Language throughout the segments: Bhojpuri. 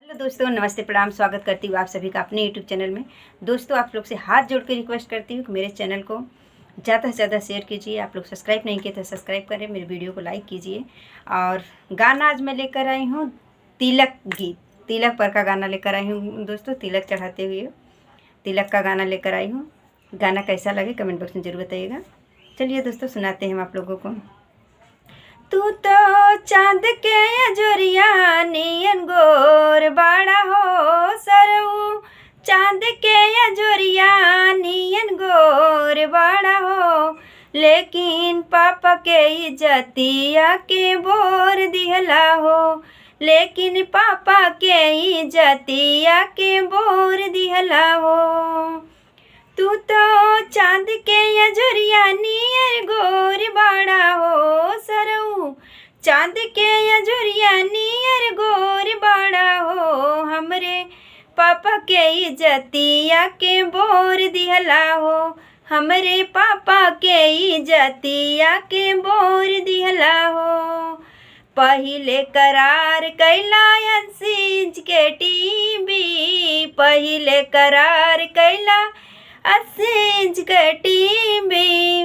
हेलो दोस्तों, नमस्ते, प्रणाम। स्वागत करती हूँ आप सभी का अपने यूट्यूब चैनल में। दोस्तों, आप लोग से हाथ जोड़ के रिक्वेस्ट करती हूँ कि मेरे चैनल को ज़्यादा से ज़्यादा शेयर कीजिए। आप लोग सब्सक्राइब नहीं किए तो सब्सक्राइब करें, मेरे वीडियो को लाइक कीजिए। और गाना आज मैं लेकर आई हूँ तिलक गीत, तिलक पर का गाना लेकर आई हूँ दोस्तों। तिलक चढ़ाते हुए तिलक का गाना लेकर आई हूँ। गाना कैसा लगे कमेंट बॉक्स में ज़रूर बताइएगा। चलिए दोस्तों, सुनाते हैं हम आप लोगों को। तू तो चांद के अजोरिया नियन गोर बाड़ा हो सरऊ, चांद के अजोरिया नियन गोर बाड़ा हो, लेकिन पापा के इज्जतिया के बोर दिहला हो, लेकिन पापा के इज्जतिया के बोर दिहला हो। तू तो चांद के अजोरिया नियर गोर बाड़ा हो सरऊ, चांद के अजोरिया नियर गोर बाड़ा हो, हमरे पापा के इज्जतिया के बोर दिहला हो, हमरे पापा के इज्जतिया के बोर दिहला हो। पहिले करार कैला 80 इंच के टीवी, पहिले करार कैला 80 इंच के टीवी,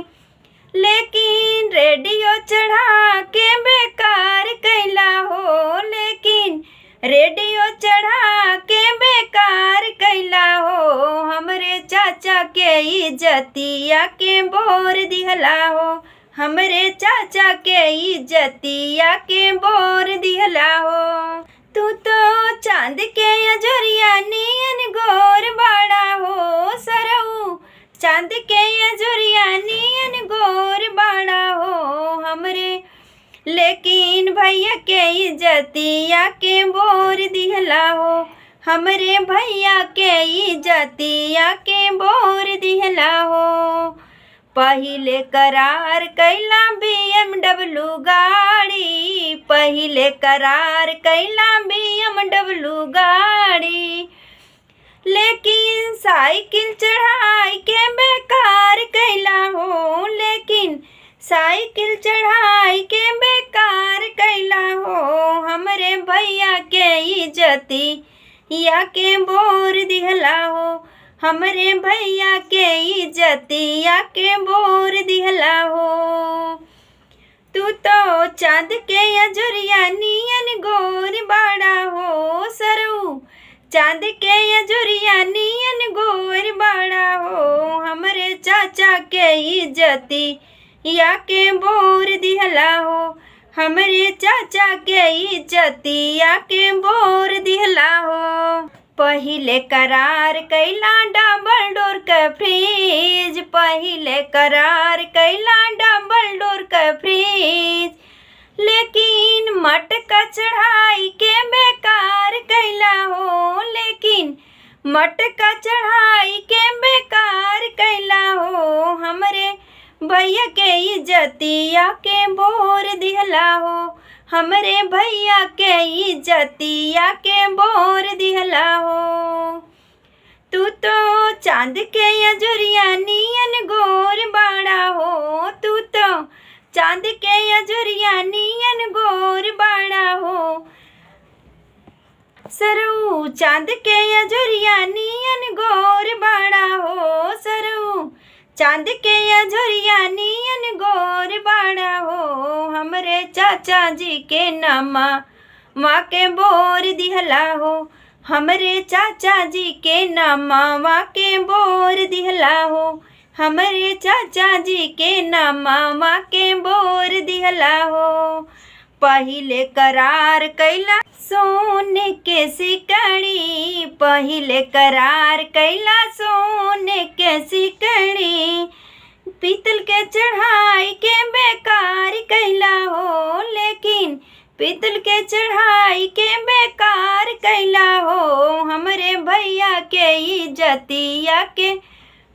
लेकिन रेडियो चढ़ा के बेकार कैला हो, लेकिन रेडियो चढ़ा के बेकार कैला हो, हमरे चाचा के इज्जतिया के बोर दिहला हो, हमरे चाचा के इज्जतिया के बोर दिहला हो। तू तो चांद के अजोरिया नियन गोर बाड़ा हो सरऊ, चांद के अजोरिया नियन गोर बाड़ा हो, हमरे लेकिन भैया के इज्जतिया के बोर दिहला हो, हमरे भैया के इज्जतिया के बोर दिहला हो। पहिले करार कैला BMW गाड़ी, पहिले करार कैला BMW गाड़ी, लेकिन साइकिल चढ़ाई के बेकार कैला हो, लेकिन साइकिल चढ़ाई के बेकार कैला हो, हमरे भैया के इज्जती या के बोर दिहला हो, हमरे भैया के इज्जतिया के बोर दिहला हो। तू तो चांद के अजोरिया नियन गोर बाड़ा हो सरऊ, चांद के अजोरिया नियन गोर बाड़ा हो, हमरे चाचा के इज्जती या के बोर दिहला हो, हमरे चाचा के इज्जतिया के बोर दिहला हो। पहिले करार कैला डबल डोर के फ्रिज, पहिले करार कैला डबल डोर के फ्रिज, लेकिन मटका चढ़ाई के बेकार कैला हो, लेकिन मटका चढ़ाई के बेकार कैला हो, हमरे भैया के इज्जतिया के बोर दिहला हो, हमरे भैया के इज्जतिया के बोर दिहला हो। तू तो चांद के अजोरिया नियन गोर बाड़ा हो, तू तो चांद के अजोरिया नियन गोर बाड़ा हो सरऊ, चांद के अजोरिया नियन गोर बाड़ा हो सरऊ, चांद के अजोरिया नियन गोर बाड़ा हो, हमरे चाचा जी के नामा माँ के बोर दिहला हो, हमरे चाचा जी के नामा माँ के बोर दिहला हो, हमरे चाचा जी के नामा माँ के बोर दिहला हो। पहिले करार कैला सोने के सिकड़ी, पहिले करार कैला सोने के सिकड़ी, पीतल के चढ़ाई के बेकार कैला हो, लेकिन पीतल के चढ़ाई के बेकार कैला हो, हमरे भैया के इज्जतिया के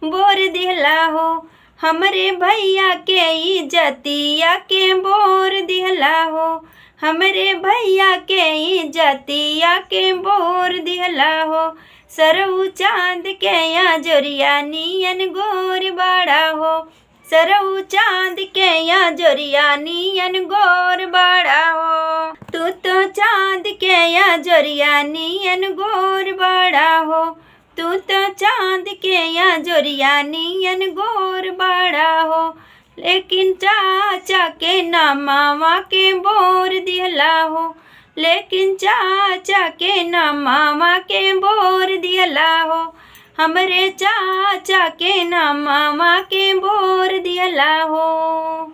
बोर दिहला हो, हमरे भैया के इज्जतिया के बोर दिहला हो, हमरे भैया के इज्जतिया के बोर दिहला हो। सरऊ चांद के अजोरिया नियन गोर बाड़ा हो, सरऊ चांद के या जोरिया नियन गोर बड़ा हो। तू तो चांद के या जोरिया नियन गोर बड़ा हो। तू तो चांद के या जोरिया नियन गोर बड़ा हो। लेकिन चाचा के ना मामा के बोर दिहला हो। लेकिन चाचा के ना मामा के बोर दिहला हो। हमरे चाचा के ना मामा के बोर दिहला हो।